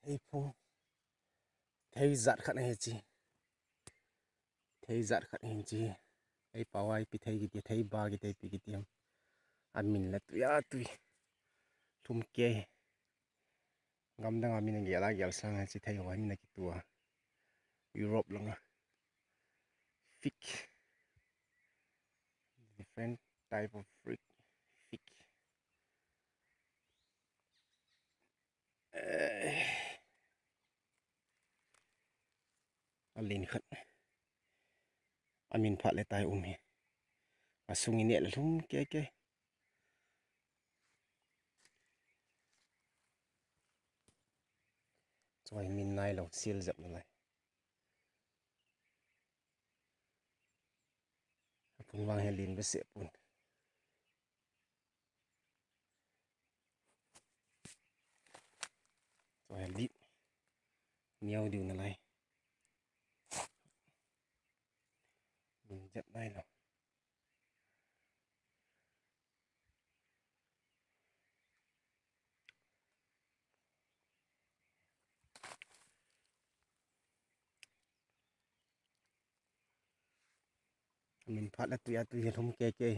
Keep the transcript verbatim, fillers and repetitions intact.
Thei phung. Thei jat khat ahi chi. Thei jat khat ahi chi. Ei pao a ipi thei kiti, thei ba kiti, ipi kiti ham. Amin la tui a tui. Lhum kei. Gamdang a min agel a gel sang a chi thei ho hi min akitu a. Europe lang a. Fig. Different type of fruit. Fig. Eh. Alen khat. Amin phat le tai um hi. Asung i neh le lhum kei kei. Choi min nai lo, sil jep nalai. Apun vang hi alen behseh pun. Choi alen. Niau diu nalai. Min jep nai lo. Min phat la tui a tui hi lhum kei kei.